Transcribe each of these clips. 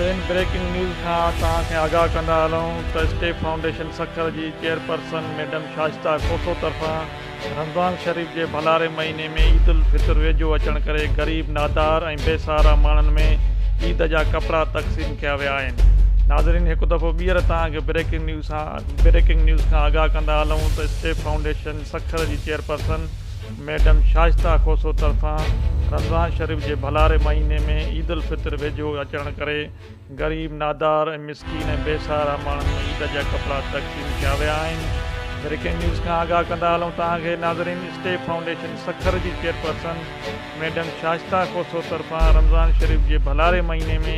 ناظرين breaking news کان توهان کي آگاهه ڪندا هلون ته اسٽيپ فائونڊيشن سکر جي چيئرپرسن ميڊم شائسته کوسو طرفان رمضان شريف جي ڀلاري مهيني ۾ عيد الفطر ويجهو اچڻ ڪري غريب نادار ۽ بي سهارا ماڻهن ۾ عيد جا ڪپڙا تقسيم ڪيا ويا آهن ناظرين هڪ دفعو ٻيهر توهان کي بريڪنگ نيوز سان بريڪنگ نيوز کان آگاهه ڪندا هلون ته اسٽيپ فائونڊيشن سکر جي چيئرپرسن ميڊم شائسته کوسو طرفان رمضان شريف جي ڀلاري مهيني ۾ عيد الفطر ويجهو اچڻ ڪري غريب، نادار ۽ مسڪين ۽ بي سهارا ماڻهن ۾ عيد جا ڪپڙا تقسيم ڪيا ويا آهن. بريڪنگ نيوز کان آگاهه ڪندا هلون توهان کي ناظرين اسٽيپ فائونڊيشن سکر جي چيئرپرسن ميڊم شائسته کوسو طرفان رمضان شريف جي ڀلاري مهيني ۾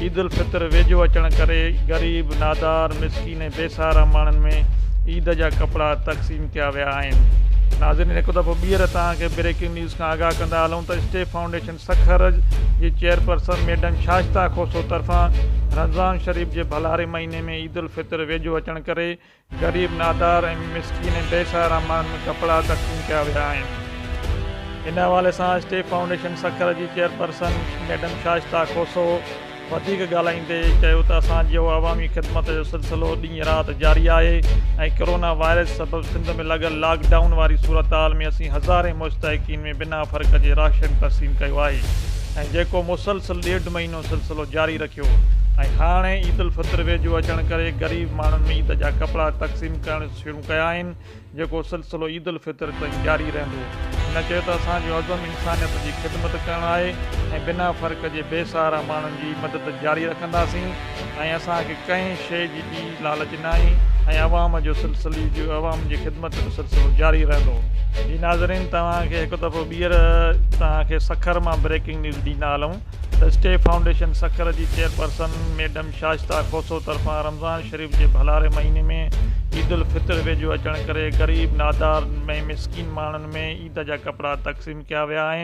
عيد الفطر ويجهو اچڻ ڪري غريب، نادار، مسڪين ۽ بي سهارا ماڻهن ۾ عيد جا ڪپڙا تقسيم ڪيا ويا آهن. ناظرين هڪ دفعو ٻيهر توهان کي بريڪنگ نيوز کان آگاهه ڪندا هلون ته اسٽيپ فائونڊيشن سکر جي چيئرپرسن ميڊم شائسته کوسو طرفان رمضان شريف جي ڀلاري مهيني ۾ عيد الفطر ويجهو اچڻ ڪري غريب، نادار ۽ مسڪين ۽ بي سهارا ماڻهن ۾ ڪپڙا تقسيم ڪيا ويا آهن. ان حوالي سان اسٽيپ فائونڊيشن سکر جي چيئرپرسن ميڊم شائسته کوسو وڌيڪ ڳالهائيندي چيو ته اسان جو عوامي خدمت جو سلسلو ڏينهن رات جاري آهي ۽ ڪرونا وائرس سبب سنڌ ۾ لڳل لاڪ ڊائون واري صورتحال ۾ اسين هزارين مستحقين ۾ بنا فرق جي راشن تقسيم ڪيو آهي ۽ جيڪو مسلسل ڏيڍ مهينو سلسلو جاري رکيو ۽ هاڻي عيد الفطر ويجهو اچڻ ڪري غريب ماڻهن ۾ عيد جا ڪپڙا تقسيم ڪرڻ شروع ڪيا آهن جيڪو سلسلو عيد الفطر تائين جاري رهندو. هن چيو ته اسان جو عزم انسانيت جي خدمت ڪرڻ آهي ۽ بنا فرق جي بي سهارا ماڻهن جي مدد جاري رکنداسين ۽ اسان کي ڪنهن شيء جي به لالچ ناهي ۽ عوام جو سلسلي جو عوام جي خدمت جو سلسلو جاري رهندو. جي ناظرين توهان کي هڪ دفعو ٻيهر توهان کي سکر مان بريڪنگ نيوز ڏيندا هلون ته اسٽيپ فائونڊيشن سکر جي چيئرپرسن ميڊم شائسته کوسو طرفان رمضان شريف جي ڀلاري مهيني ۾ عيد الفطر ويجهو اچڻ ڪري غريب نادار ۽ مسڪين ماڻهن ۾ عيد جا ڪپڙا تقسيم ڪيا ويا آهن.